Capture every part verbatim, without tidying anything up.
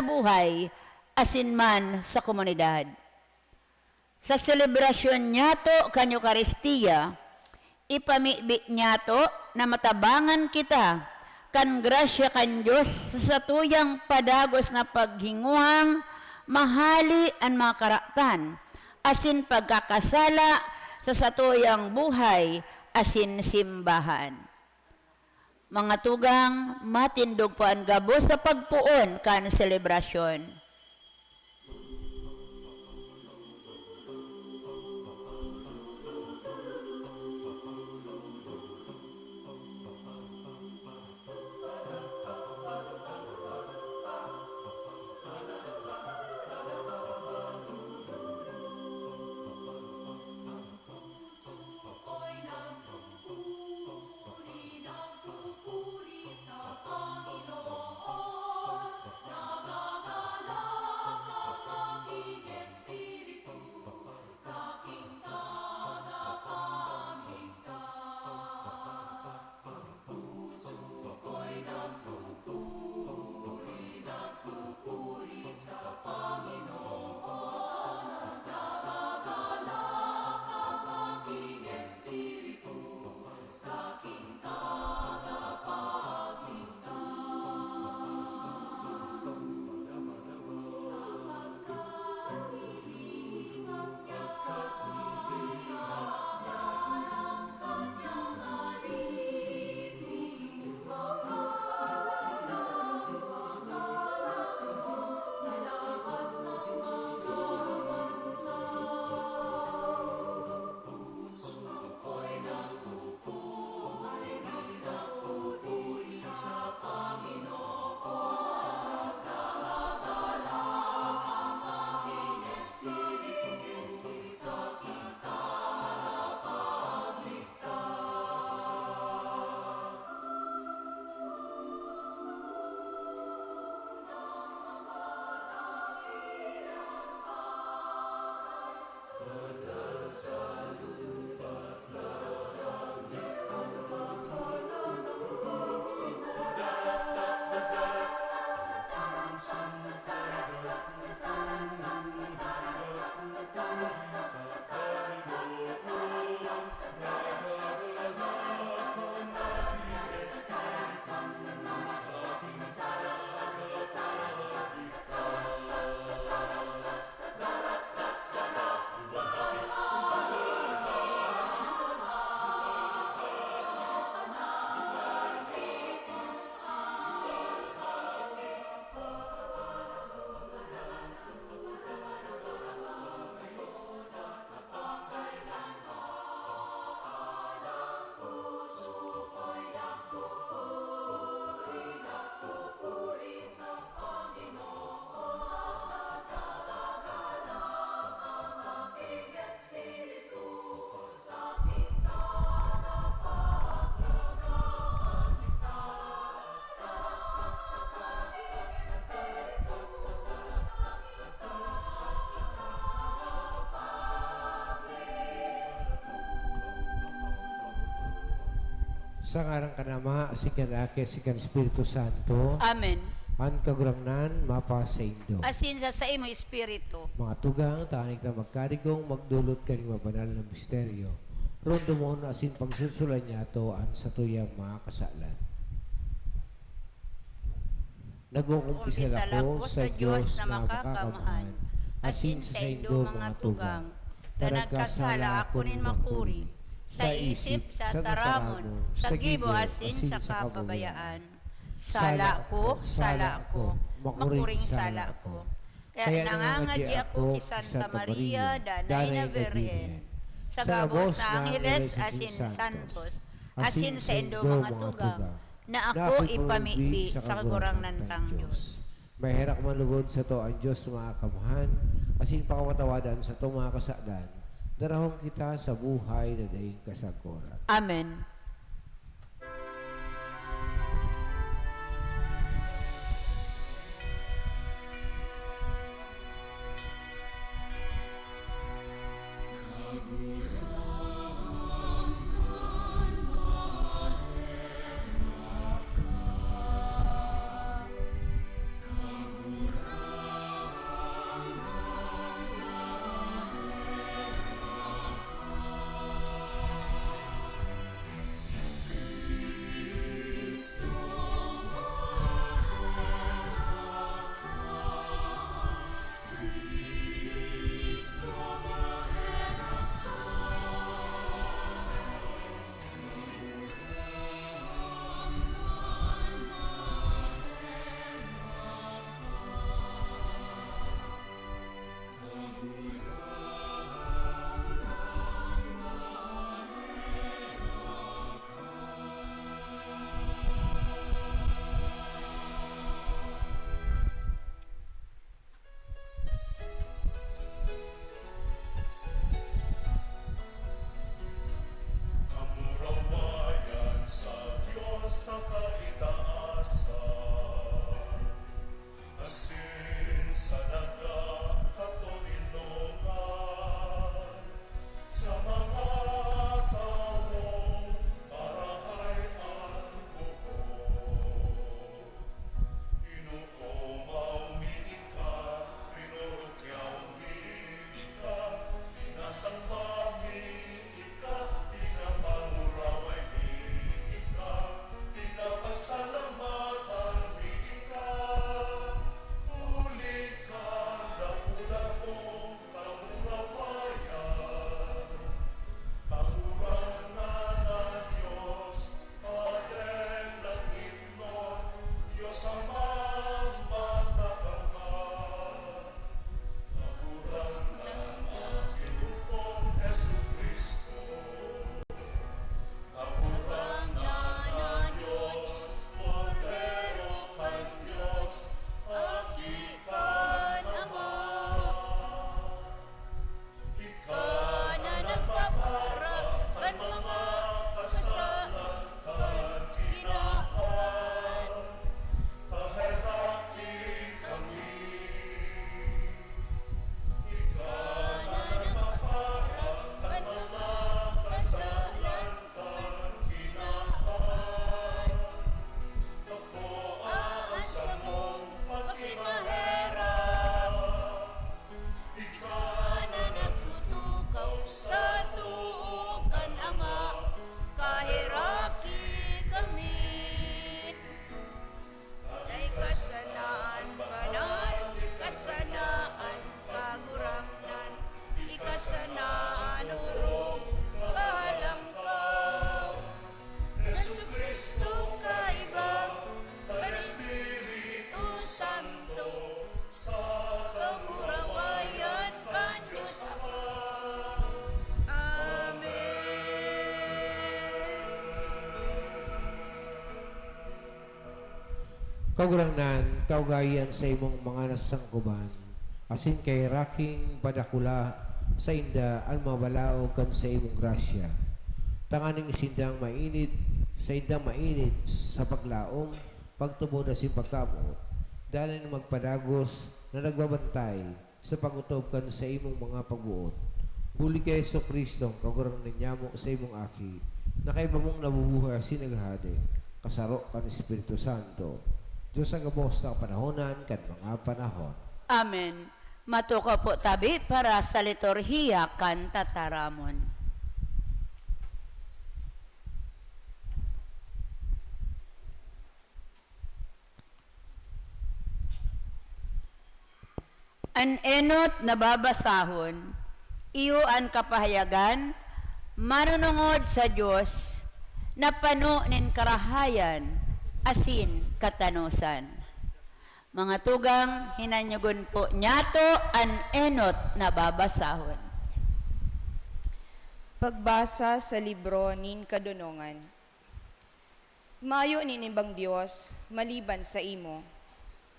buhay asin man sa komunidad. Sa selebrasyon nyato kan Eukaristia, ipamibi nyato na matabangan kita kan grasya kan Dios sa satuyang padagos na paghinguhang mahali an mga karatan asin pagkakasala sa satuyang buhay asin simbahan. Mga tugang, matindog po an gabos sa pagpoon kan selebrasyon. Sa ngaran kan Ama, asin kan Aki, asin kan Espiritu Santo. Amen. An Kagurangnan mapasaindo. Asin sa saimo espiritu. Mga tugang, tanganing ta magkarigong magdolot kan mga banal na misteryo. Romdomon asin pagsunsolan niyato an satuyang mga kasalan. Nag-ukumpisal ako sa Dios na makakamhan, asin sa saindo, mga tugang, ta nagkasala ako nin makuri, sa isip, sa taramon, sa gibo, asin sa kapabayaan. Sala ko, sala ko, makuring sala ko. Kaya nangangadi ako ki Santa Maria, Danay na Birhen, sa gabos na angheles asin santos, asin saindo, mga tugang, na ako ipamibi sa Kagurangnan tang Dios. Maherak man lugod sato an Dios na makakamhan, asin pakapatawadan sato mga kasalan, darahon kita sa buhay na daing kasagkoran. Amen. Kagurangnan, kaugayan sa imong mga nasangkuban, asin kaheraking padakula sainda an mga balaog kan sa imong grasya, tanganing sindang mainit, saindang mainit sa paglaom, pagtubod asin pagkamoot, danay na magpadagos na nagbabantay sa pag-otob kan saimong mga pagboot. Huli ki Jesu-Cristo, an Kagurangnan nyamo, sa imong Aki, na kaiba mong nabubuhay asin naghahade, kasaro kan Espiritu Santo, Dios sa gabos na kapanahonan kan mga panahon. Amen. Matukaw po tabi para sa liturhiya kan tataramon. An enot na babasahon, iyo an kapahayagan manunungod sa Dios na pano nin karahayan asin katanosan. Mga tugang, hinanyogon po nyato an enot na babasahon. Pagbasa sa libro nin Kadonongan. Mayo nin ibang Dios maliban saimo,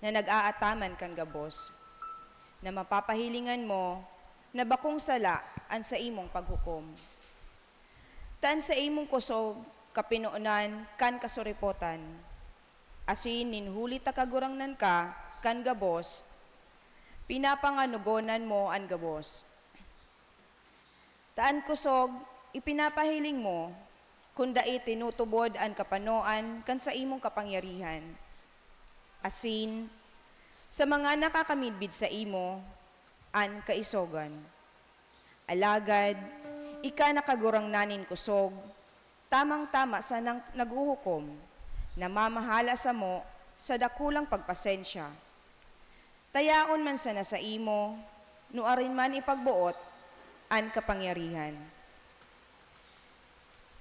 na nag-aataman kan gabos, na mapapahilingan mo na bakong sala an saimong paghukom. Ta an saimong kusog kapinonan kan kasuripotan, asin nin huli ta kagurangnan ka kan gabos, pinapanganogonan mo an gabos. Ta an kusog ipinapahiling mo, kun dai tinutubod an kapanoan kan saimong kapangyarihan. Asin, sa mga nakakamidbid saimo, an kaisogan. Alagad, ika na Kagurangnan nin kusog, tamang-tama sa nang naghuhukom, namamahala samo sa dakulang pagpasensya. Ta yaon man sana saimo, nuarin man ipagboot an kapangyarihan.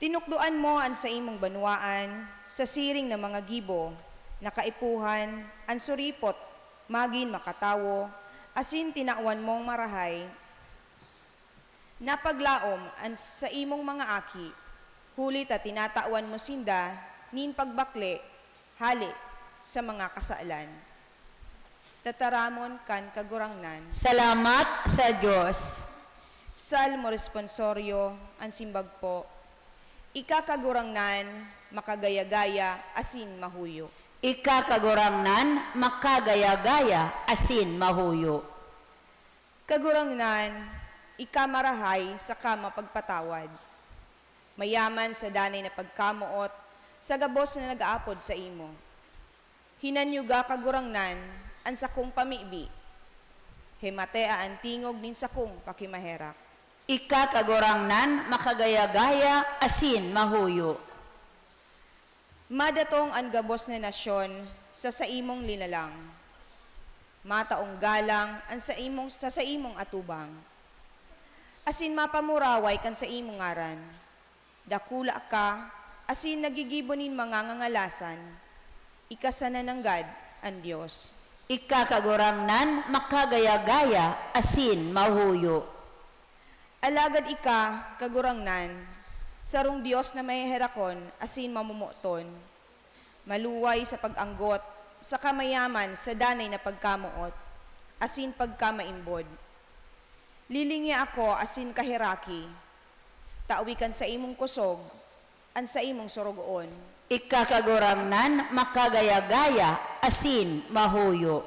Tinukdoan mo an saimong banwaan sa siring na mga gibo, na kaipuhan, an suripot magin makatawo, asin tinawan mong marahay na paglaom an saimong mga aki, huli ta tinatawan mo sinda nin pagbakle hale sa mga kasalan. Tataramon kan Kagurangnan. Salamat sa Dios. Salmo Responsorio, an simbag po. Ika Kagurangnan, makagaya-gaya asin mahuyo. Ika Kagurangnan, makagaya-gaya asin mahuyo. Kagurangnan, ika marahay saka mapagpatawad, mayaman sa danay na pagkamoot sa gabos na nag-aapod saimo. Hinanyuga, Kagurangnan, an sakong pamibi, himatea an tingog nin sakong pakimaherak. Ika Kagurangnan, makagaya-gaya asin mahuyo. Madatong an gabos na nasyon sa saimong linalang. Mataong galang an saimong, sa saimong atubang, asin mapamuraway kan saimong ngaran. Dakula ka asin nagigibo nin mga ngangalasan, ika sana nanggad an Dios. Ika Kagurangnan, makagaya-gaya asin mahuyo. Alagad ika, Kagurangnan, sarong Dios na maheherakon asin mamomoton, maluway sa pag-anggot, saka mayaman sa danay na pagkamoot asin pagkamaimbod. Lilingia ako asin kaheraki, tawi kan saimong kusog an saimong sorogoon. Ika Kagurangnan, makagaya-gaya asin mahuyo.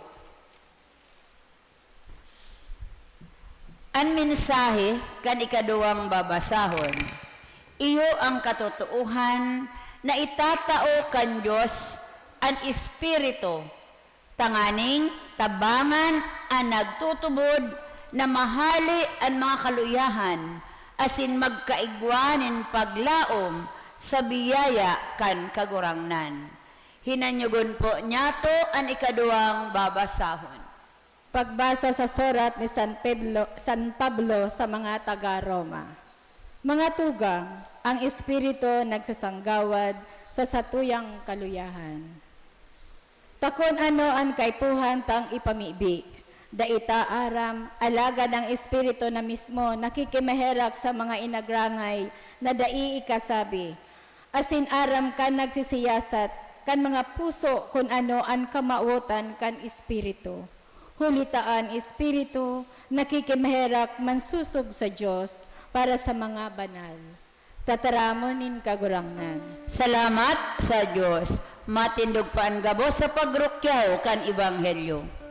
An mensahe kan ikaduwang babasahon, iyo an katotoohan na itatao kan Dios an Espiritu, tanganing tabangan an nagtutubod na mahale an mga kaluyahan asin magkaigwa nin paglaom sa biyaya kan Kagurangnan. Hinanyogon po niyato an ikaduwang babasahon. Pagbasa sa surat ni San Pedro, San Pablo sa mga taga Roma. Mga tugang, ang Espiritu nagsasanggawad sa satuyang kaluyahan. Ta kun ano an kaipuhan tang ipamibi, dai ta aram, alagad ang Espiritu na mismo nakikimaherak sa mga inagrangay na dai ikasabi. Asin aram kan nagsisiyasat kan mga puso kun ano an kamawotan kan Espiritu. Huli ta an Espiritu nakikimaherak mansosog sa Dios para sa mga banal. Tataramon nin Kagurangnan. Salamat sa Dios. Matindog pa an gabos sa pagrukyaw kan Ebanghelyo.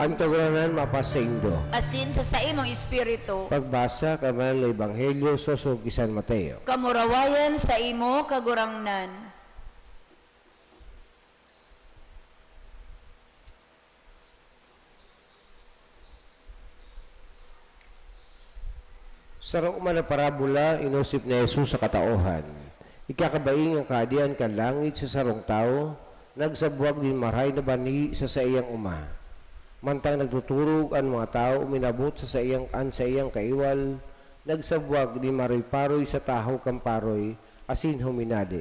An Kagurangnan mapasaindo. Asin sa saimong espiritu. Pagbasa kan Banal na Ebanghelyo sosog ki San Mateo. Kamurawayan saimo, Kagurangnan. Saro man na parabola inosip ni Jesus sa katauhan. Ikakabaing an Kahadean kan langit sa sarong tawo nagsabwag nin marahay na bani sa saiyang oma. Mantang nagtuturog an mga tawo, uminabot sa saiyang, an saiyang kaiwal, nagsabwag nin maroy-paroy sa tahaw kan paroy asin huminade.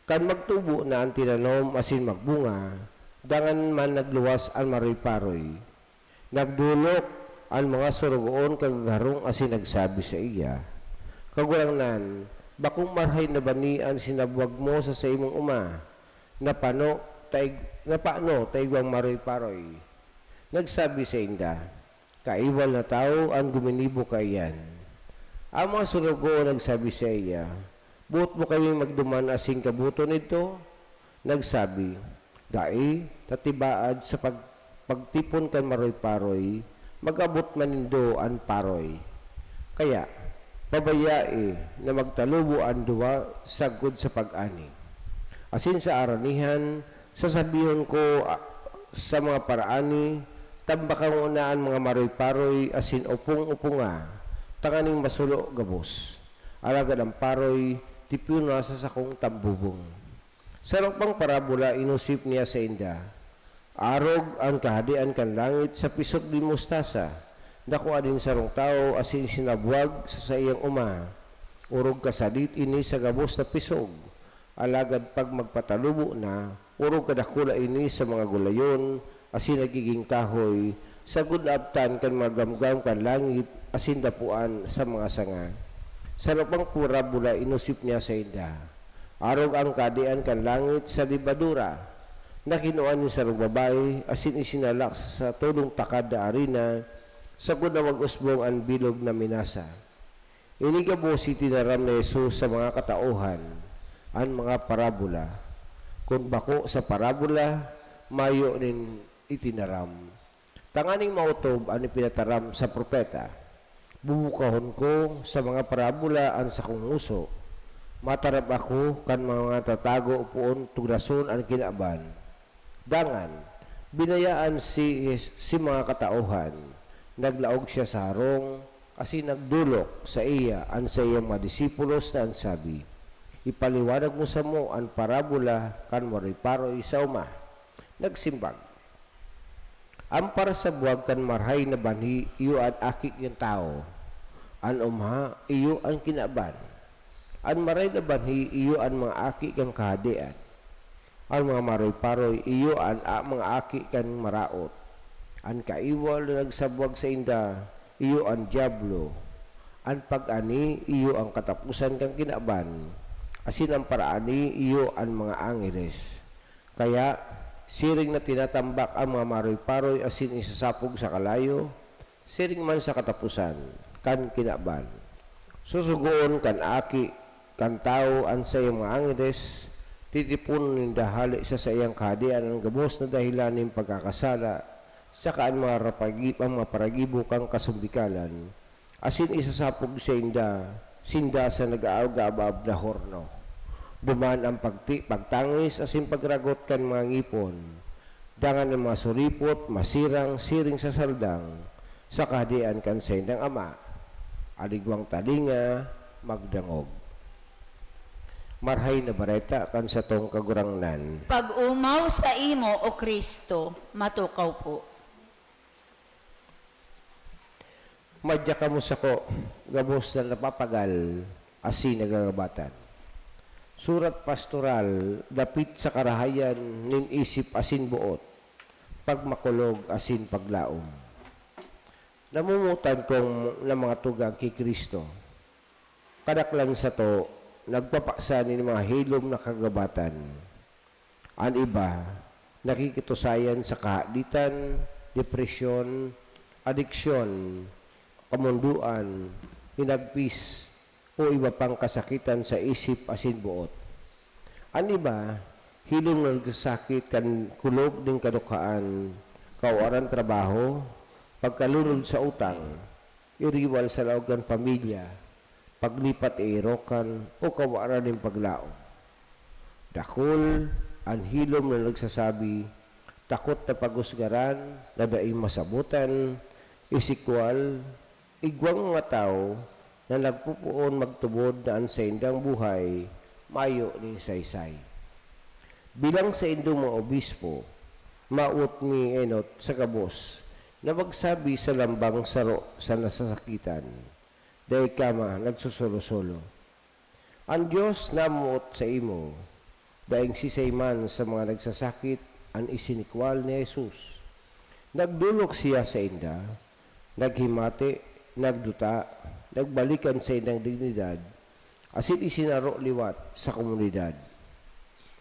Kan magtubo na an tinanom asin magbunga, dangan man nagluwas an maroy-paroy. Nagdolok an mga sorogoon kan gagharong asin nagsabi saiya, "Kagurangnan, bakong marahay na bani an sinabwag mo sa saimong oma? Napano ta ig-, napano ta igwang maroy-paroy?" Nagsabi sainda, "Kaiwal na tawo an guminibo kaiyan." An mga sorogoon nagsabi saiya, "Boot mo kaming magduman asin kaboton idto?" Nagsabi, "Dai, ta tibaad sa pag-, pagtipon kan maroy-paroy, mag-abot man nindo an paroy. Kaya, pabayai na magtalubo an duwa sagkod sa pag-ani. Asin sa aranihan, sasabihon ko, ah, sa mga paraani, 'Tambaka ngona an mga maroy-paroy asin opong-oponga, tanganing masulo gabos. Alagad an paroy, tipona sa sakong tambubong.'" Saro pang parabola inosip niya sainda. Arog an Kahadean kan langit sa pisog nin mustasa, na kua nin sarong tawo asin sinabwag sa saiyang oma. Orog kasadit ini sa gabos na pisog, alagad pag magpatalubo na, orog kadakula ini sa mga gulayon asin nagigin kahoy, sagkod naabtan kan mga gamgam kan langit asin dapoan sa mga sanga. Saro pang parabola inosip niya sainda. Arog an Kahadean kan langit sa lebadura, na kinua nin sarong babayi asin isinalak sa satolong takad na arina, sagkod na mag-usbong an bilog na minasa. Ini gabos itinaram ni Jesus sa mga katauhan, an mga parabola. Kun bako sa parabola, mayo nin itinaram, tanganing maotob an ipinataram sa propeta, "Bubukahon ko sa mga parabola an sakong ngoso, matarab ako kan mga tatago poon tugrason an kinaban." Dangan, binayaan si, si mga katauhan, naglaog siya sa harong, asin nagdolok saiya an saiyang mga disipulos na an sabi, Ipaliwanag mo samo an parabola kan maroy-paroy sa oma. Nagsimbag, "An parasabwag kan marahay na banhi iyo an aki kan tawo, an oma iyo an kinaban. An marahay na banhi iyo an mga aki kan kahadean. An mga maroy-paroy iyo an a-, mga aki kan maraot. An kaiwal na nagsabwag sainda iyo an Diablo. An pag-ani iyo an kataposan kan kinaban, asin an paraani iyo an mga angeles. Kaya, siring na tinatambak an mga maroy-paroy asin isasapog sa kalayo, siring man sa kataposan kan kinaban. Susugoon kan Aki kan Tawo an saiyang mga angeles, titiponon ninda hale sa saiyang kahadean an gabos na dahelan nin pagkakasala, saka an mga rapagi-, an mga paragibo kan kasumbikalan, asin isasapog sainda, sinda sa nag-aagaab na horno. Duman an pagti-, pagtangis asin pagragot kan mga ngipon, dangan an mga suripot masirang siring sa saldang sa kahadean kan saindang Ama. An igwang talinga, magdangog. Marahay na Bareta kan satong Kagurangnan. Pag-omaw saimo, O Cristo, matukaw po. Madya kamo sako, gabos na napapagal asin nagagabatan. Surat pastoral dapit sa karahayan nin isip asin boot, pagmakulog asin paglaom. Namomotan kong na mga tugang ki Cristo. Kadaklan sato nagpapasa nin mga hilom na kagabatan. An iba, nakikitusayan sa kahaditan, depresyon, adiksyon, kamondoan, hinagpis, o iba pang kasakitan sa isip asin boot. An iba, hilom na nagsasakit kan kulog nin kadukhaan, kawaran trabaho, pagkalunod sa utang, iriwal sa laog kan pamilya, paglipat-erokan, o kawaran nin paglaom. Dakul an hilom na nagsasabi, takot na paghusgaran na daing masabotan, isikwal, igwang mga tawo na nagpopoon magtubod na an saindang buhay mayo nin saysay. Bilang saindong mga obispo, mawot mi enot sa gabos na magsabi sa lambang saro sa nasasakitan, dai ka ma-, nagsusolo-solo. An Dios namoot saimo, daing sisay man sa mga nagsasakit an isinikwal ni Jesus. Nagdolok siya sainda, naghimati, nagduta, nagbalik an saindang dignidad, asin isinaro liwat sa komunidad.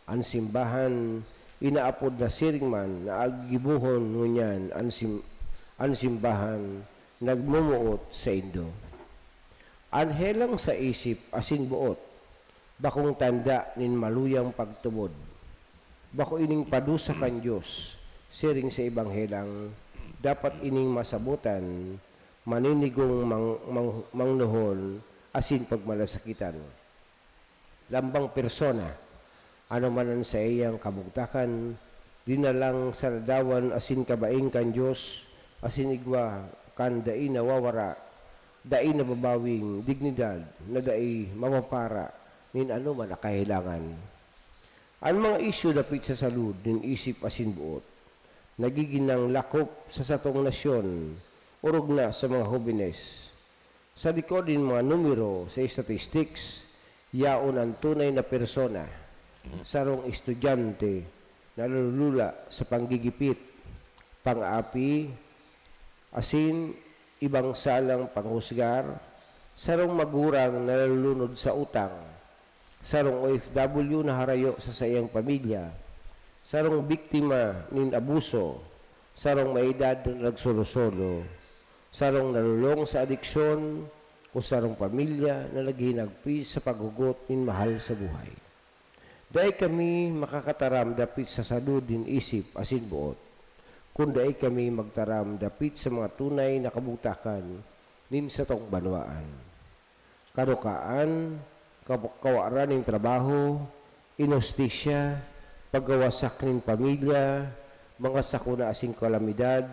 An simbahan, inaapod na siring man na gigibohon ngunyan an sim-, an simbahan nagmomoot saindo. An helang sa isip asin boot, bakong tanda nin maluyang pagtubod. Bako ining padusa kan Dios, siring sa ibang helang, dapat ining masabotan, maninigong mang-, mang-, mangnohon, asin pagmalasakitan. Lambang persona, ano man an saiyang kabugtakan, dinalang sa ladawan asin kabaing kan Dios, asin igwa kan dai nawawara, dai nababawing dignidad na dai mapapara nin anoman na kahelangan. An mga isyu dapit sa salud nin isip asin boot, nagigin nang lakop sa satong nasyon, orog na sa mga hobenes. Sa likod nin mga numero sa statistics, yaon an tunay na persona, sarong estudyante na nalulula sa panggigipit, pang-aapi, asin ibang salang panghusgar, sarong magurang na nalulunod sa utang, sarong O F W na harayo sa saiyang pamilya, sarong biktima nin abuso, sarong may edad na nagsolo-solo, sarong nalulong sa adiksyon, o sarong pamilya na naghihinagpis sa paghugot nin mahal sa buhay. Dai kami makakataram dapit sa salud nin isip asin boot, kun dai kami magtaram dapit sa mga tunay na kabugtakan nin satong banwaan. Kadukaan, kab-, kawaran nin trabaho, inustisya, pagkawasak nin pamilya, mga sakuna asin kalamidad,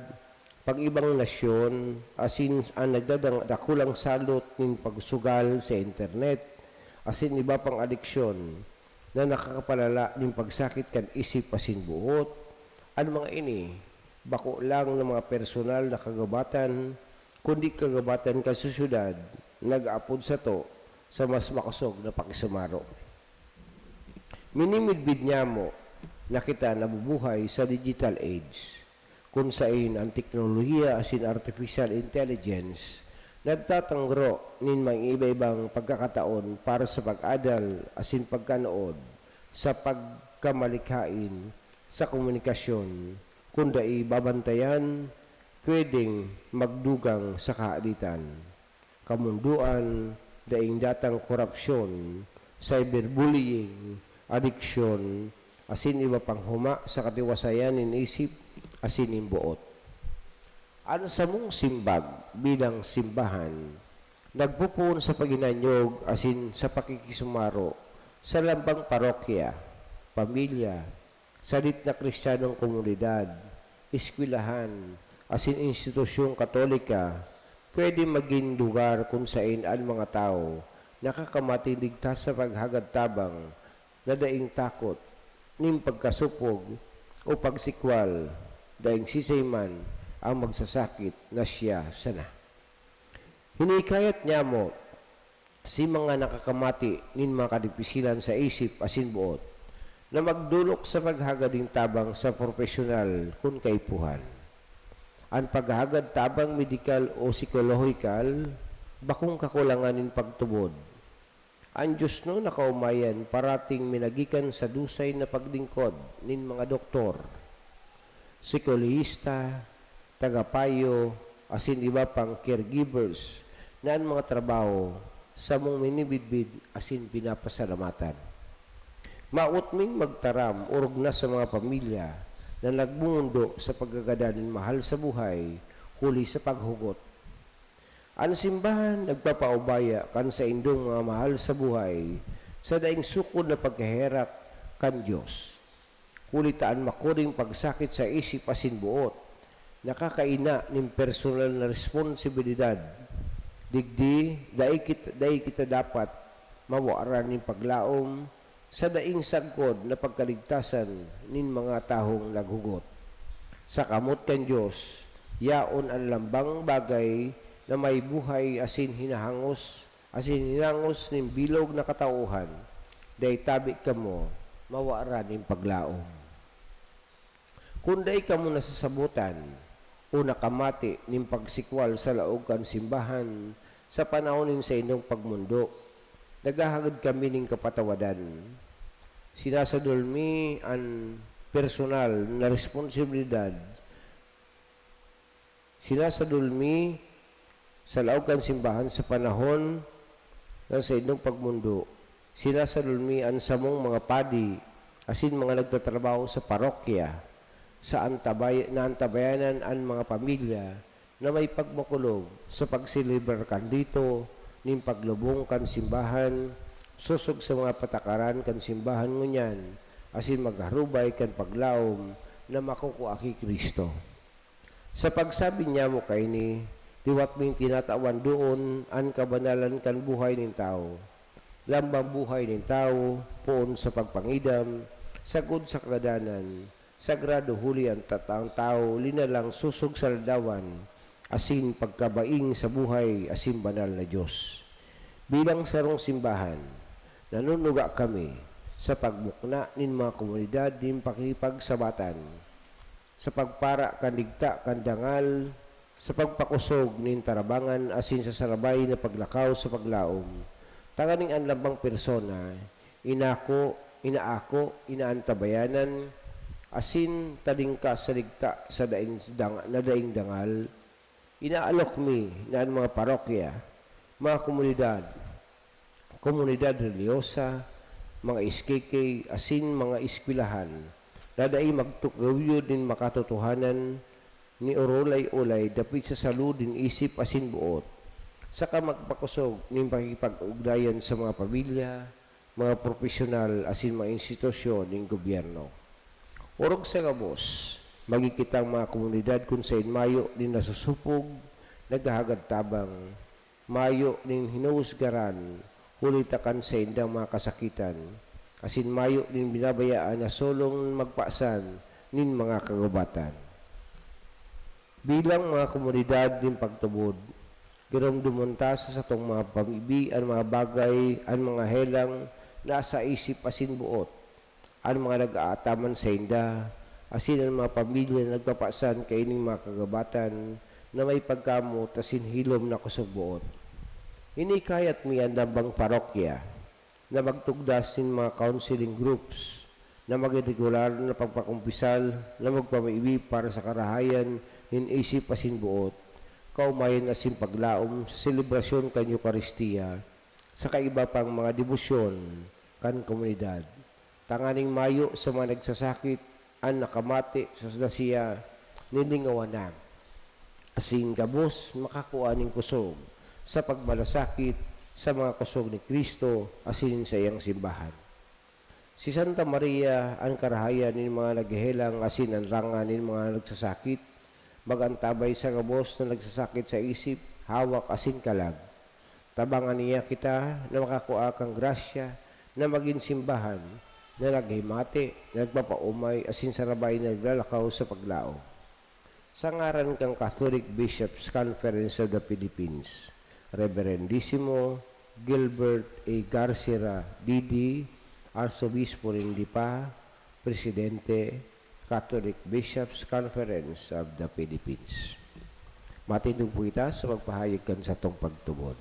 pag-ibang nasyon, asin an nagdadang-, dakulang salot nin pagsugal sa internet, asin iba pang adiksyon na nakakapalala nin pagsakit kan isip asin boot. An mga ini, bako lang na mga personal na kagabatan, kundi kagabatan kan sosyedad nag-aapod sato sa mas makosog na pakisumaro. Minimidbid nyamo na kita nabubuhay sa digital age, kun saen an teknolohiya asin artificial intelligence nagtatangro nin mga iba-ibang pagkakataon para sa pag-adal asin pagkanood sa pagkamalikhain sa komunikasyon. Kun dai babantayan, pwedeng magdugang sa kahaditan, kamundoan, daing datang korapsyon, cyberbullying, adiksyon, asin iba pang huma sa katiwasayan nin isip asin nin boot. An samong simbag bilang simbahan nagpopoon sa paghinanyog asin sa pakikisumaro sa lambang parokya, pamilya, sadit na Kristiyanong komunidad, eskwelahan, asin institusyong Katolika. Pwede magin lugar kun saen an mga tawo nakakamating ligtas sa paghagad tabang na daing takot nin pagkasopog o pagsikwal, daing siisay man ang magsasakit na siya sana. Hinihikayat nyamo si mga nakakamati nin mga kadipisilan sa isip asin boot na magdolok sa paghagad nin tabang sa propesyonal kun kaipuhan. An paghagad tabang medikal o sikolohikal bakong kakulangan nin pagtubod. An diosnon na kaomayan parating minagikan sa dusay na paglingkod nin mga doktor, sikologista, tagapayo, asin iba pang caregivers na an mga trabaho samong minimidbid asin pinapasalamatan. Mawot ming magtaram orog na sa mga pamilya na nagmomondo sa paggagadan nin mahal sa buhay huli sa paghugot. An simbahan nagpapaubaya kan saindong mga mahal sa buhay sa daing sukod na pagkaherak kan Dios. Huli ta an makuring pagsakit sa isip asin boot nakakaina nin personal na responsibilidad. Digdi, dai kit-, dai kita dapat mawaran nin paglaom sa daing sagkod na pagkaligtasan nin mga tahong naghugot. Sa kamot kan Dios, yaon an lambang bagay na may buhay asin hinahangos, asin hinangos nin bilog na katauhan. Dai tabi kamo mawaran nin paglaom. Kun dai kamo nasasabotan o nakamati nin pagsikwal sa laog kan simbahan sa panahon nin saindong pagmondo, naghahagad kami nin kapatawadan. Sinasadol mi an personal na responsibilidad. Sinasadol mi sa laog kan simbahan sa panahon na saindong pagmondo. Sinasadol mi an samong mga padi asin mga nagtatrabaho sa parokya sa antabay-, na antabayanan an mga pamilya na may pagmakulog sa pagselebrar kan rito nin paglubong kan simbahan, sosog sa mga patakaran kan simbahan ngunyan, asin magharubay kan paglaom na makukua ki Cristo. Sa pagsabi nyamo kaini, liwat ming tinatawan doon an kabanalan kan buhay nin tawo. Lambang buhay nin tawo, poon sa pagpangidam, sagkod sa kagadanan, sagrado huli an ta-, ang tawo linalang sosog sa ladawan, asin pagkabaing sa buhay asin banal na Dios. Bilang sarong simbahan, nanunuga kami sa pagmukna nin mga komunidad nin pakikipagsabatan, sa pagpara kan digta kan dangal, sa pagpakosog nin tarabangan asin sa sarabay na paglakaw sa paglaom, tanganing an lambang persona inako, inaako, inaantabayanan, asin talingkas sa digta sa daing dang-, na daing dangal. Inaalok mi na an mga parokya, mga komunidad, komunidad relihiyosa, mga S K K, asin mga eskwelahan na dai magtuguyod nin makatotohanan ni orolay-olay dapit sa salud nin isip asin boot, saka magpakosog nin pakikipag-ugnayan sa mga pamilya, mga propesyonal asin mga institusyon nin gobyerno. Orog sa gabos, magin kitang mga komunidad kun saen mayo nin nasusupog, naghahagad tabang, mayo nin hinuhusgaran, huli ta kan saindang mga kasakitan, asin mayo nin binabayaan na solong magpasan nin mga kagubatan. Bilang mga komunidad nin pagtubod, giromdomon ta sa satong mga pamibi an mga bagay, an mga helang na sa isip asin boot, an mga nag-aataman sainda, asin an mga pamilya na nagpapasan kaining mga kagabatan na may pagkamoot asin hilom na kusog boot. Hinihikayat mi an nambang parokya na magtugdas nin mga counseling groups na magin regular na pagpakumpisal na magpamibi para sa karahayan nin isip asin boot, kaomayan asin paglaom sa selebrasyon kan Eukaristia saka iba pang mga debosyon kan komunidad, tanganing mayo sa mga nagsasakit an nakamate sa, na siya nilingawan na, asin gabos makakua nin kusog sa pagmalasakit sa mga kusog ni Cristo asin sa iyang simbahan. Si Santa Maria, an karahayan nin mga naghehelang asin an ranga nin mga nagsasakit, mag-antabay sa gabos na nagsasakit sa isip, hawak asin kalag. Tabangan niya kita na makakua kan grasya na magin simbahan na naghimate, nagpapaomay, asin sarabay na naglalakaw sa paglaom. Sa ngaran kan Catholic Bishops' Conference of the Philippines, Reverendisimo Gilbert A. Garcera, D D, Arsobispo nin Lipa, Presidente, Catholic Bishops' Conference of the Philippines. Matindog po kita sa pagpahayag kan satong pagtubod.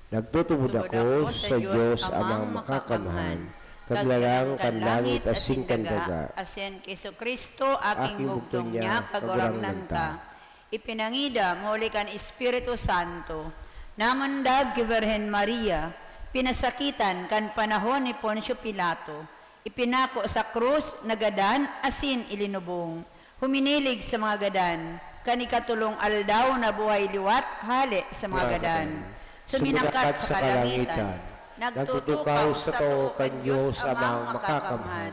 Nagtutubod ako sa Dios Amang Makakamhan, Kaglalang kan langit asin kan daga, asin ki Jesu-Cristo, aking bugtong niya, Kagurangnan ta. Ipinangidam huli kan Espiritu Santo, namandag ki Birhen Maria, pinasakitan kan panahon ni Poncio Pilato, ipinako sa krus, nagadan asin ilinubong. Huminilig sa mga gadan, kan ikatolong aldaw nabuhay liwat hale sa mga gadan. Suminakat sa kalangitan, nagtutukaw sa too kan Dios Amang Makakamhan.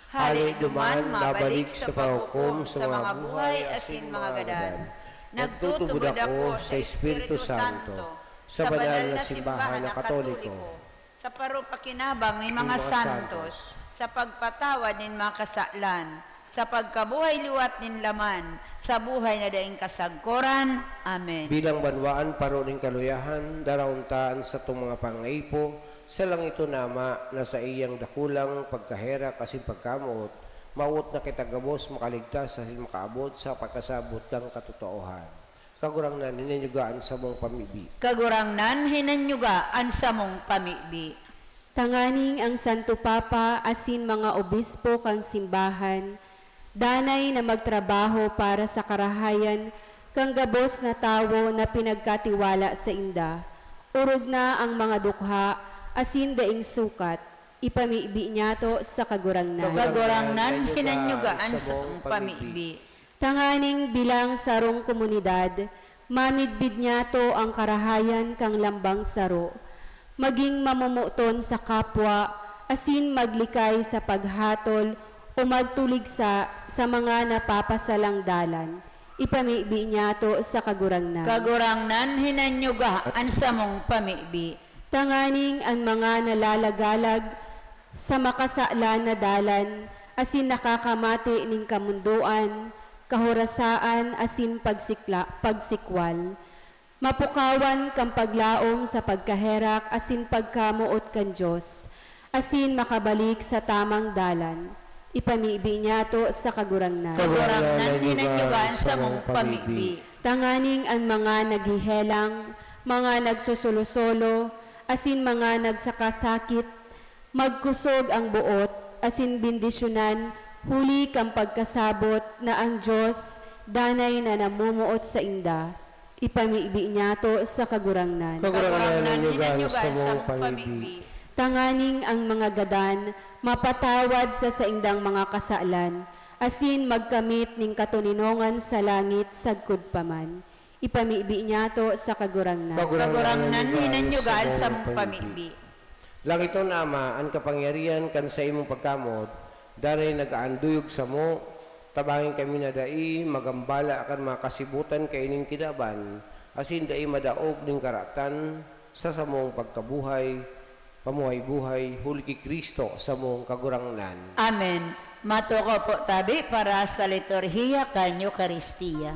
Hale duman mabalik sa paghukom sa mga buhay asin mga gadan. Nagtutubod ako sa Espiritu Santo, sa banal na simbahan na Katoliko, sa parupakinabang nin mga santos, sa pagpatawad nin mga kasalan, sa pagkabuhay liwat nin laman, sa buhay na daing kasagkoran. Amen. Bilang banwaan paro nin kaluyahan, daraon ta an satong mga pangaipo sa langiton na Ama na saiyang dakulang pagkaherak asin pagkamoot, mawot na kita gabos makaligtas asin makaabot sa pagkasabot kan katotoohan. Kagurangnan, hinanyuga an samong pamibi. Kagurangnan, hinanyuga an samong pamibi. Tanganing ang Santo Papa asin mga obispo kan simbahan, danay na magtrabaho para sa karahayan kan gabos na tawo na pinagkatiwala sainda. Orog na ang mga dukha asin daing sukat, ipamibi niyato sa Kagurangnan. Kagurangnan, hinanyuga an samong pamibi. Tanganing bilang sarong komunidad, mamidbid niyato an karahayan kan lambang saro, magin mamomoton sa kapwa, asin maglikay sa paghatol o magtuligsa sa mga napapasalang dalan. Ipamibi niyato sa Kagurangnan. Kagurangnan, hinanyuga an samong pamibi. Tanganing an mga nalalagalag sa makasalan na dalan asin nakakamate nin kamondoan, kahorasaan asin pagsikla-, pagsikwal, mapukawan kan paglaom sa pagkaherak asin pagkamoot kan Dios, asin makabalik sa tamang dalan. Ipamibi niyato sa Kagurangnan. Kagurangnan, hinanyuga an samong pamibi. Tanganing an mga naghehelang, mga nagsusolo-solo, asin mga nagsakasakit, magkusog an boot asin bendisyonan, huli kan pagkasabot na an Dios danay na namomoot sainda. Ipamibi niyato sa Kagurangnan. Kagurangnan, hinanyuga an samong pamibi. Tanganing an mga gadan mapatawad sa saindang mga kasalan, asin magkamit nin katoninongan sa langit sagkod pa man. Ipamibi niyato sa Kagurangnan. Kagurangnan, hinanyuga an samong pamibi. Langiton Ama, an kapangyarihan kan saimong pagkamoot, danay nag-aanduyog samo, tabangi kami na dai magambala kan mga kasibutan kaining kinaban, asin dai madaog nin karatan sa samong pagkabuhay, pamuhay-buhay huli ki Cristo samong Kagurangnan. Amen. Matukaw po tabi para sa liturhiya kan Eukaristia.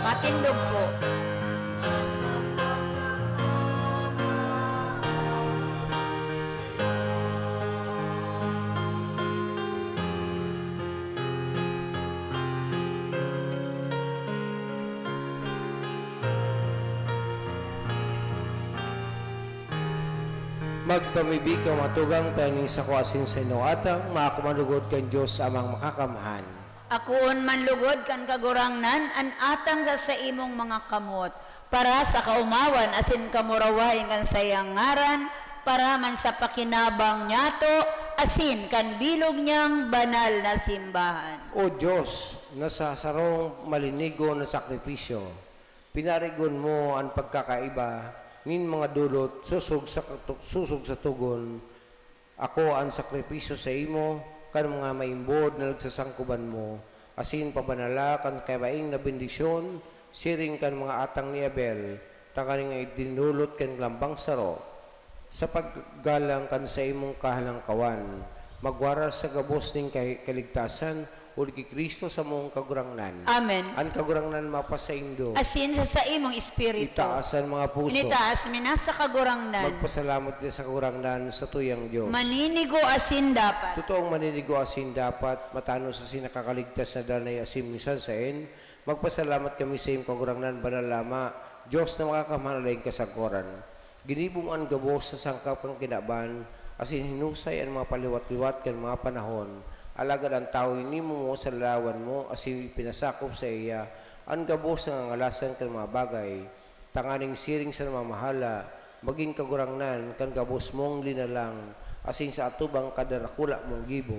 Matindog po. Magpamibi ka, matugang ta ning sako asin sa inong atang, maako man lugod kan Dios Amang Makakamhan. Akoon man lugod kan Kagurangnan an atang sa saimong mga kamot, para sa kaomawan asin kamurawayan kan saiyang ngaran, para man sa pakinabang niyato asin kan bilog niyang banal na simbahan. O Dios, na sa sarong malinigon na sakripisyo, pinarigon mo an pagkakaiba nin mga dolot, sosog sa katu-, sosog sa togon, ako an sakripisyo saimo kan mga maimbod na nagsasangkoban mo, asin pabanala kan kaibaing na bendisyon, siring kan mga atang ni Abel, tanganing idinolot kan lambang saro, sa paggalang kan saimong kahalangkawan, magwaras sa gabos nin kahi-, kaligtasan, huli ki Cristo samong Kagurangnan. Amen. An Kagurangnan mapasaindo. Asin sa saimong espiritu. Itaas an mga puso. Initaas mi na sa Kagurangnan. Magpasalamat kita sa Kagurangnan, sa tuyang Dios. Maninigo asin dapat. Totoong maninigo asin dapat, matanos asin nakakaligtas na danay asin minsan saen. Magpasalamat kami saimo, Kagurangnan, Banal na Ama, Dios na makakamhan alaen kasagkoran. Ginibo mo an gabos sa sangkap kan kinaban, asin hinusay an mga paliwat-liwat kan mga panahon. Alagad an tawo ginimo mo sa lalawan mo asin ipinasakop saiya an gabos na ngangalasan kan mga bagay, tanganing siring sa namamahala, magin kagurangnan kan gabos mong linalang, asin sa atubang kan darakula mong gibo,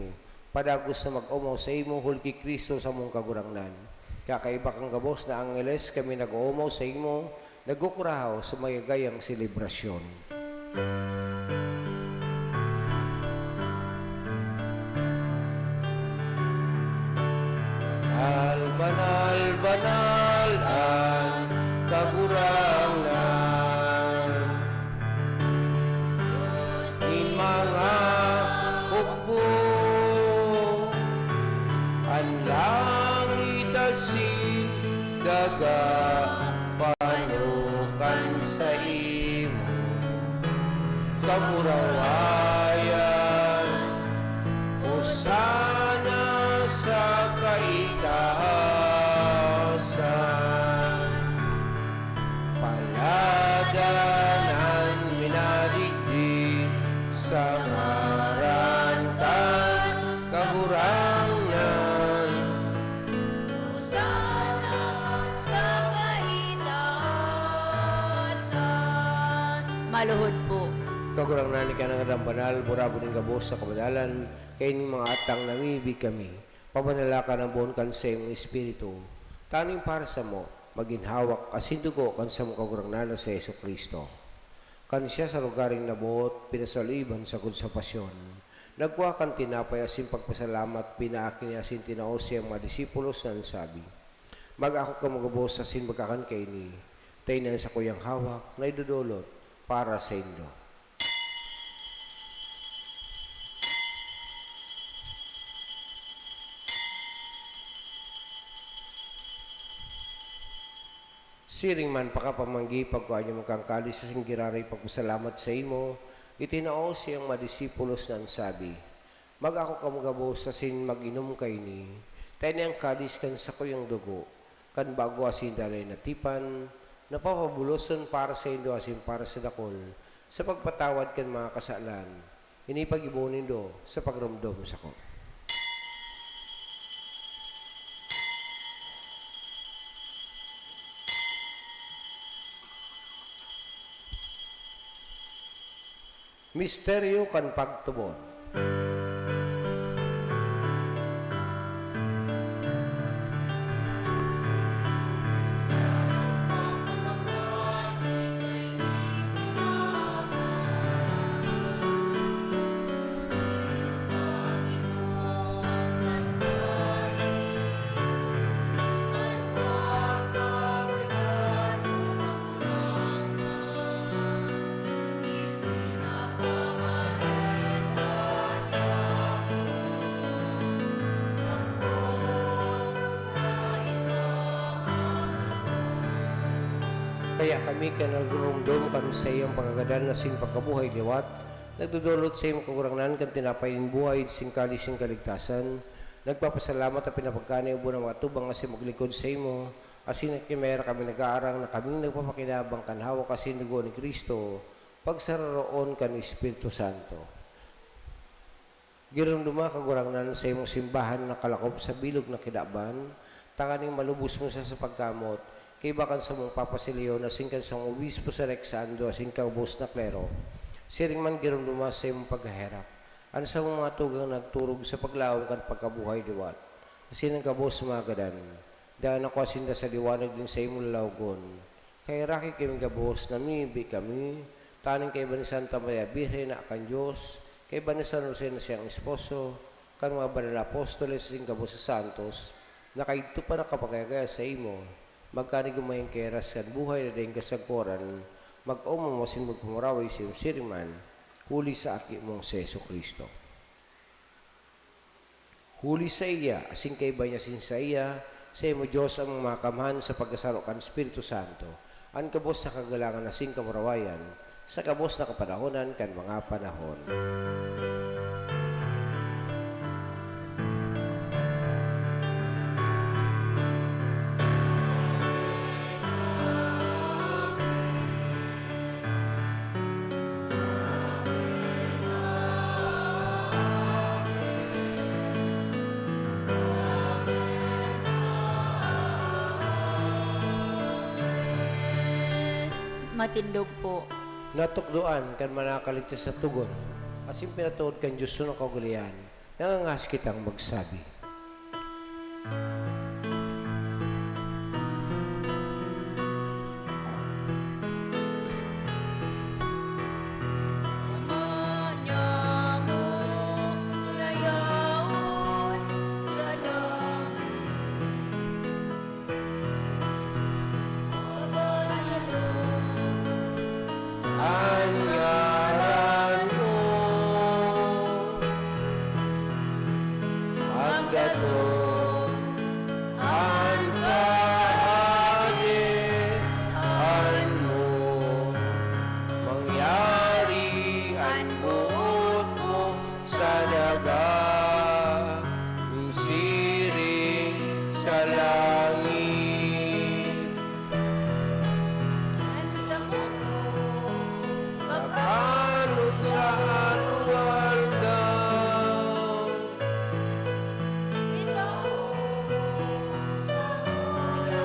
padagos na mag-omaw saimo huli ki Cristo samong Kagurangnan. Kakaiba kan gabos na angheles kami nag-oomaw saimo, nagkukurahaw sa mayagayang selebrasyon. Banal, banal, banal an Kagurangnan. Nin mga hukbo, an langit asin daga, panukan saimo kamurawayan. Hosana sa kaitaasan. Paladan an minadigdi sa ngaran kan Kagurangnan. Hosana sa kaitaasan. Maluhod po. Kagurangnan, ika na ngadan banal, burabod nin gabos sa kabanalan, kaining mga atang namimibi kami. Pabanala kan boon kan saimong Espiritu, tanganing para samo, magin hawak asin dugo kan samong Kagurangnan na si Jesu-Cristo. Kan siya sa lugaring naboot, pinasaliban sagkod sa pasyon, nagkua kan tinapay asin pagpasalamat, pinaaki niya asin tinao saiyang mga disipulos na nagsabi, "Mag-ako kamo gabos asin magkakan kaini, ta ini an sakuyang hawak na idodolot para saindo." Siring man, pakapamanggi, pagkua nindo man kan kalis asin giraray pagpasalamat saimo, itinao saiyang mga disipulos na nagsabi, "Mag-ako kamo gabos asin mag-inom kaini, ta ini an kalis kan sakuyang dugo, kan bago asin danay na tipan, na papabuloson para saindo asin para sa dakul, sa pagpatawad kan mga kasalan. Ini pag-ibohon nindo sa pagromdom sako." Misteryo kan pagtubod. Kaya kami, kan nagruromdom kan saiyang pagkagadan asin pagkabuhay liwat, nagdodolot saimo, Kagurangnan, kan tinapay nin buhay asin kalis nin kaligtasan, nagpapasalamat ta pinapagkakan na iyan an mga atubang asin maglingkod saimo, asin kan kimera kami nag-aarang na kaming nagpapakinabang kan hawak asin dugo ni Cristo, pagsararoon kan Espiritu Santo. Giromdoma, Kagurangnan, saimong simbahan na nakalakop sa bilog na kinaban, tanganing malubos mo siya sa pagkamoot, kaiba kan samong Papa si Leon asin kan samong obispo si Rex Sando asin kagabos na klero. Siring man, giromdoma saimong pagkaherak an samong mga tugang nagturog sa paglaom kan pagkabuhay liwat, asin an gabos na mga gadan. Daan ako asin da sa liwanag nin saimong lalawogon. Kaheraki kami gabos, namimibi kami, tanganing kaiba ni Santa Maria Birhen na kan Dios, kaiba ni San Jose na siyang esposo, kan mga banal na apostoles asin gabos na santos, na kaidto pa nakapagayagaya saimo, magkanigomay an kahiras kan buhay na daing kasagkoran, mag-omom asin magpamuraway sa iyong siring man, huli sa Aki mong si Jesu-Cristo. Huli saiya, asin kaiba niya asin saiya, saimo, Dios, an mga kaamahan sa pagkasaro kan Espiritu Santo, an gabos na kagalangan asin kamurawayan, sa gabos na kapanahonan kan mga panahon. Matindog po. Natukdoan kan manakaligtas sa tugon, asin pinatubod kan Dios na kaugalean, nangangaas kitang magsabi. An ngaran mo magdatong, an kahadean mo mangyari, an boot mo sa daga, siring sa langit. An samo kakanon sa aroaldaw, itao sa mga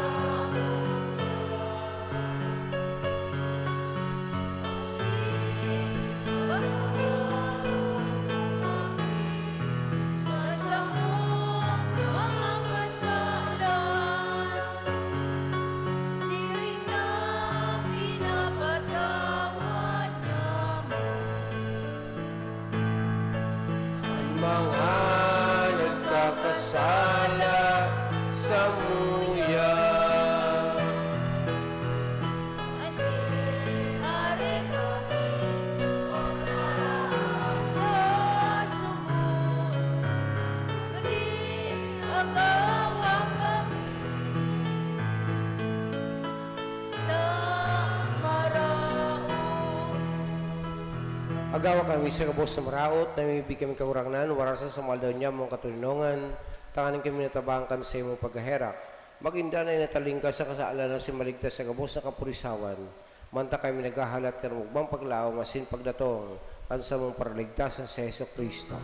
An mga nagkakasala samuya. Agawa kami sa gabos na maraot, namimibi kami, Kagurangnan, warasa sa mga aldaw niya mong katoninongan, tanganing kami natabangan kan saimong pagkaherak. Magin danay na talingkas sa kasalan asin maligtas sa gabos na kapurisawan. Manta kami naghahalat kan mugmang paglaom asin pagdatong kan samong Paraligtasan, si Jesu-Cristo.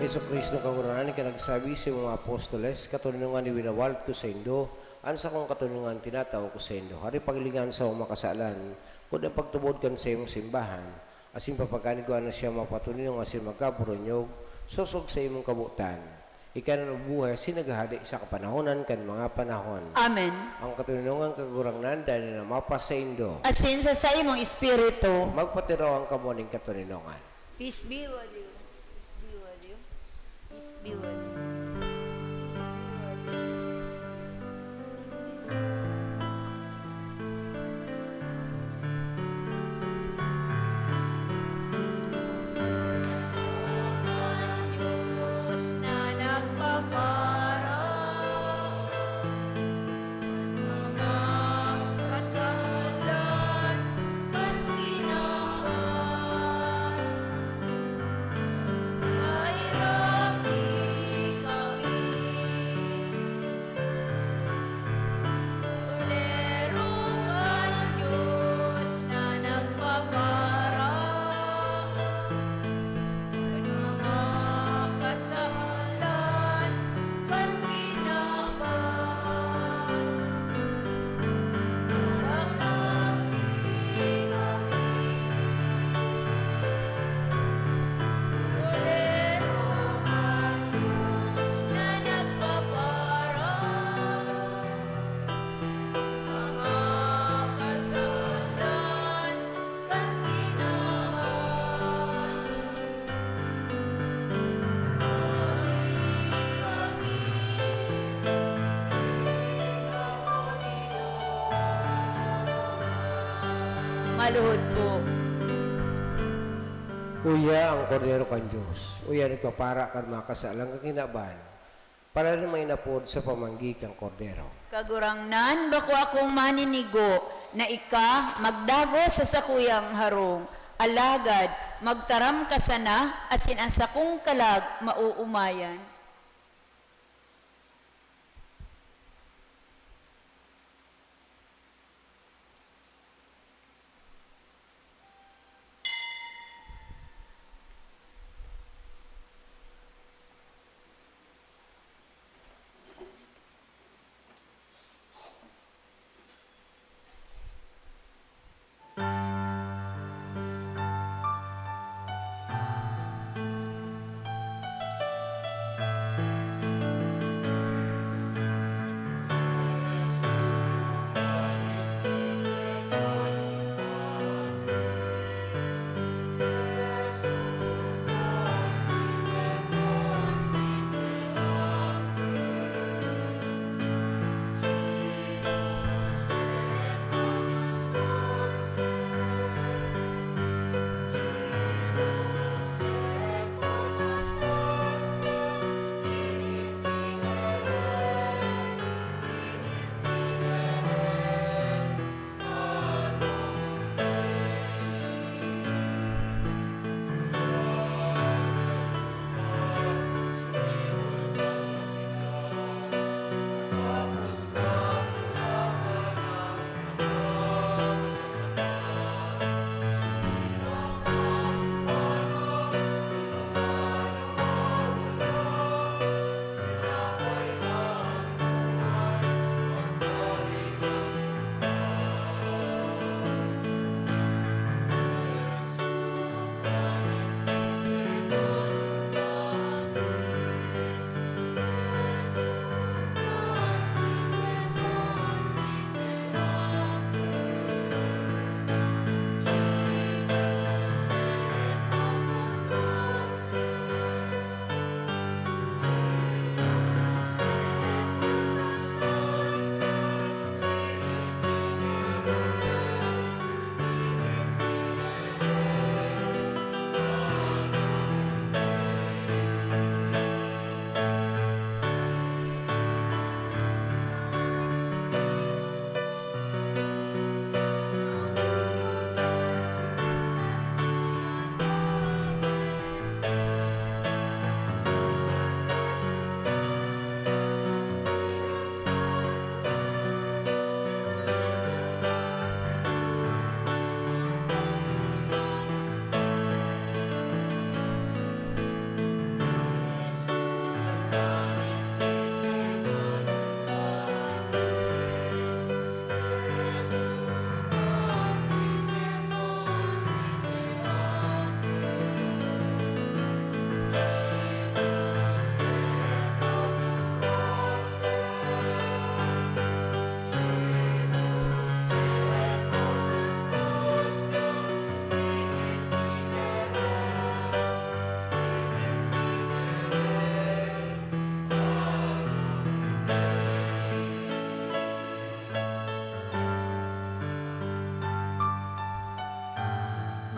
Jesu-Cristo, Kagurangnan, ika nagsabi sa mga apostoles, "Katoninongan iwinawalat ko saindo, an sakong katoninongan tinatao ko saindo." Hari, paghilinga an samong mga kasalan, kun an pagtubod kan saimong simbahan, asin papagkanigoan na siya mapatoninong asin magkaboronyog, sosog sa imong kabotan. Ika na nabubuhay asin naghahade sa kapanahonan kan mga panahon. Amen. An katoninongan, Kagurangnan, danay na mapasaindo. Asin sa saimong espiritu. Magpatirawan kamo nin katoninongan. Peace be with you. Peace be with you. Peace be with you. Saluhod po. Uya ang Kordero kan Dios. Uya nagpapara kan mga kasalan kan kinaban. Para na may napod sa pamanggi kan Kordero. Kagurangnan, bako akong maninigo na ika magdagos sa sakuyang harong. Alagad, magtaram ka sana, asin an sakong kalag maoomayan.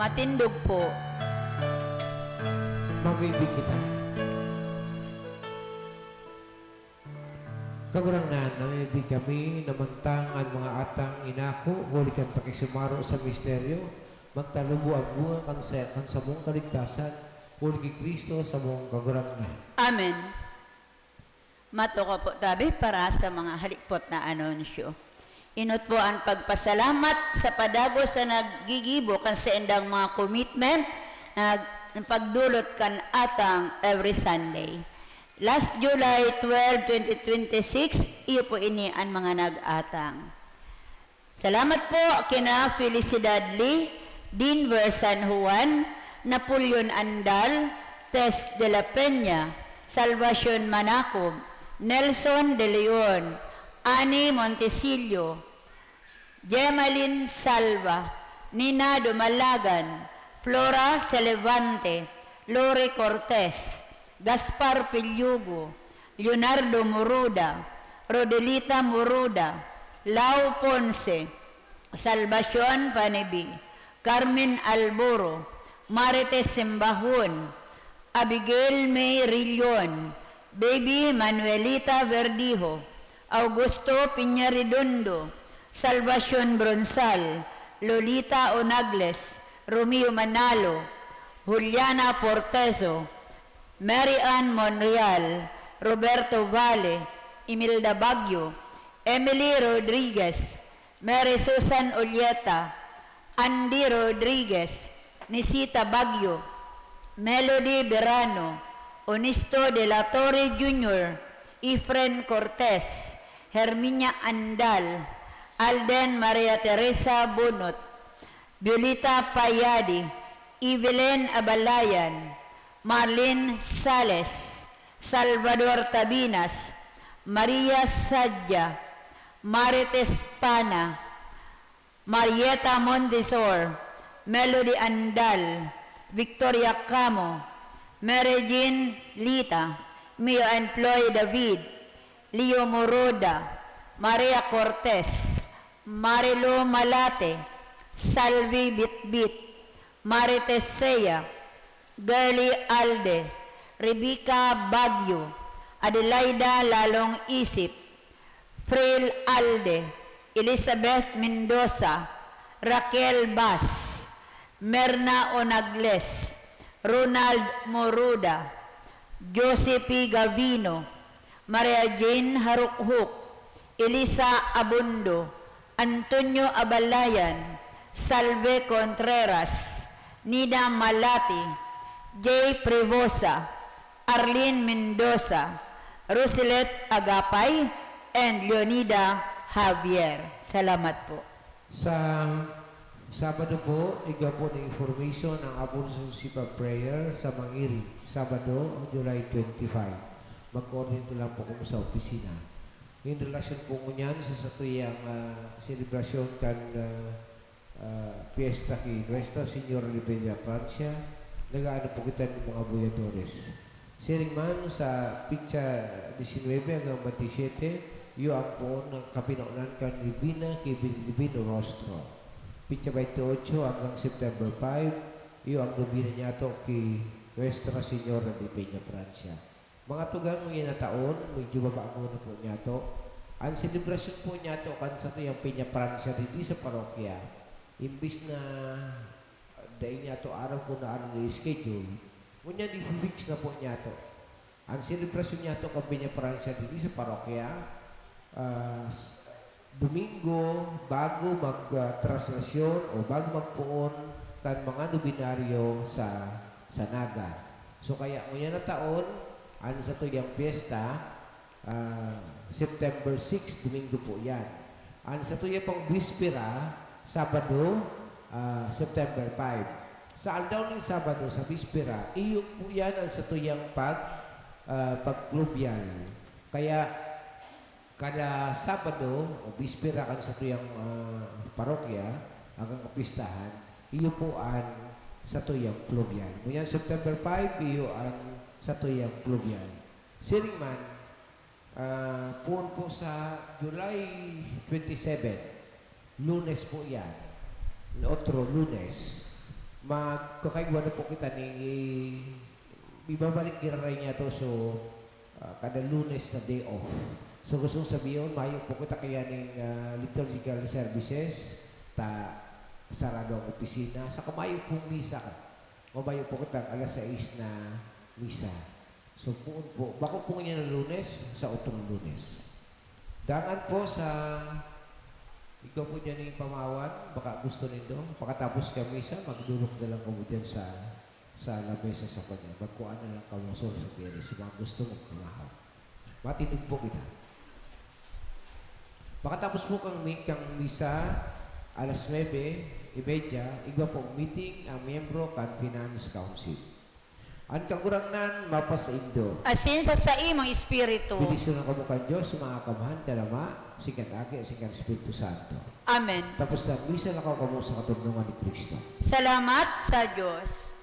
Matindog po. Mag-ibig kita. Kagurangnan, namimibi kami na mantang an mga atang inako huli kan pakisumaro sa misteryo, magtalubo an bunga kan sa, kan samong kaligtasan, huli ki Cristo samong Kagurangnan. Amen. Matukaw po tabi para sa mga halipot na anunsyo. Inot po an pagpasalamat sa padagos sa naggigibo kan saindang mga commitment na pagdulot kan atang every Sunday. Last July twelve, twenty twenty-six, iyo po ini an mga nag-atang. Salamat po kina Felicidad Lee, Denver San Juan, Napoleon Andal, Tess de la Peña, Salvacion Manacob, Nelson de Leon, Annie Montesillo, Gemaline Salva, Ninado Malagan, Flora Celevante, Lori Cortez, Gaspar Pillugo, Leonardo Moruda, Rodelita Moruda, Lau Ponce, Salvacion Panibi, Carmen Alboro, Marites Simbahon, Abigail May Rillon, Baby Manuelita Verdijo, Augusto Piña Redondo, Salvacion Bronsal, Lolita Onagles, Romeo Manalo, Juliana Porteso, Mary Ann Monreal, Roberto Valle, Imelda Baguio, Emily Rodriguez, Mary Susan Ulieta, Andy Rodriguez, Nisita Baguio, Melody Berano, Honesto de la Torre Junior, Efren Cortez, Herminia Andal, Alden Maria Teresa Bunot, Violeta Payadi, Evelyn Abalayan, Marlene Sales, Salvador Tabinas, Maria Sadia, Marites Pana, Marieta Montesor, Melody Andal, Victoria Camo, Mary Jean Lita, Mio and Floy David, Leo Moroda, Maria Cortez, Marilo Malate, Salvi Bitbit, Marites Sea, Girly Alde, Rebecca Baguio, Adelaida Lalong Isip, Frail Alde, Elizabeth Mendoza, Raquel Bas, Merna Onagles, Ronald Moruda, Josephine Gavino, Maria Jane Harukhuk, Elisa Abundo, Antonio Abalayan, Salve Contreras, Nina Malati, Jay Prevosa, Arlene Mendoza, Roselet Agapay, and Leonida Javier. Salamat po. Sa Sabado po, igwa po na information ang Abuso Sipa Prayer sa Mangiri, Sabado, July twenty-five. Mag-coordinate lang po kamo sa opisina. In relasyon po ngunyan sa satuyang, ah, selebrasyon kan, ah, ah, piyesta ki Nuestra Señora de Peñafrancia, nagaano po kita ng mga buyadores. Siring man sa pitsa disinwebe hanggang baynte siyete, iyo ang poon ng kapinaonan kan Divina ki Divino Rostro. Pitsa baynte otso hanggang September five, iyo ang nobena niyato ki Nuestra Señora de Peñafrancia. Mga tugang, ngunyan na taon, medyo babago na po niyato. Ang selebrasyon po niyato kan satuyang Peñafrancia digdi sa parokya, imbis na dai niyato aram kun ano an schedule, ngunyan i-fix na po niyato. Ang selebrasyon niyato kan Peñafrancia digdi sa parokya, ah, s-, Domingo, bago mag, ah, traslasyon o bago magpoon kan mga nobenaryo sa, sa Naga. So, kaya ngunyan na taon, an satuyang piyesta, ah, September six, Domingo po yan. An satuya pang bispera, Sabado, ah, September five. Sa aldaw nin Sabado, sa bispera, iyo po yan an satuyang pag, ah, pagplubyal. Kaya, kada Sabado o bispera kan satuyang, ah, parokya, hanggang kapistahan, iyo po an satuyang plubyal. Ngunyan September five, iyo an satuyang plubyal. Siring man, ah, poon po sa July twenty-seven, Lunes po yan. Otro Lunes. Magkakaigwa na po kita ni, ibabalik giraray niya to. So, ah, kada Lunes na day off. So, gustong sabihon, mayo po kita kaya ning, ah, liturgical services, ta sarado ang opisina. Saka mayo pong misa. Mamayo po kitang alas sais na misa. So, poon po, bako po niya na Lunes, sa otro Lunes. Dangan po sa, ikaw po dyan yung pamawan, baka gusto nindo, pakatapos ka misa, magdurok na lang kamo dyan sa, sa lamesa sa kanya. Magkuha na lang kamo sa Rosario, sa mga gusto magpamahaw. Matindog po kita. Pakatapos po kang mi-, kang misa, alas nuebe y media, igwa po meeting ang miyembro kan Finance Council. An Kagurangnan mapasaindo. Asin sa saimong espiritu. Bendisyunan kamo kan Dios, mga kaamahan, kan Ama, asin kan Aki, asin kan Espiritu Santo. Amen. Tapos na misa, lakaw kamo sa katulnungan ni Cristo. Salamat sa Dios.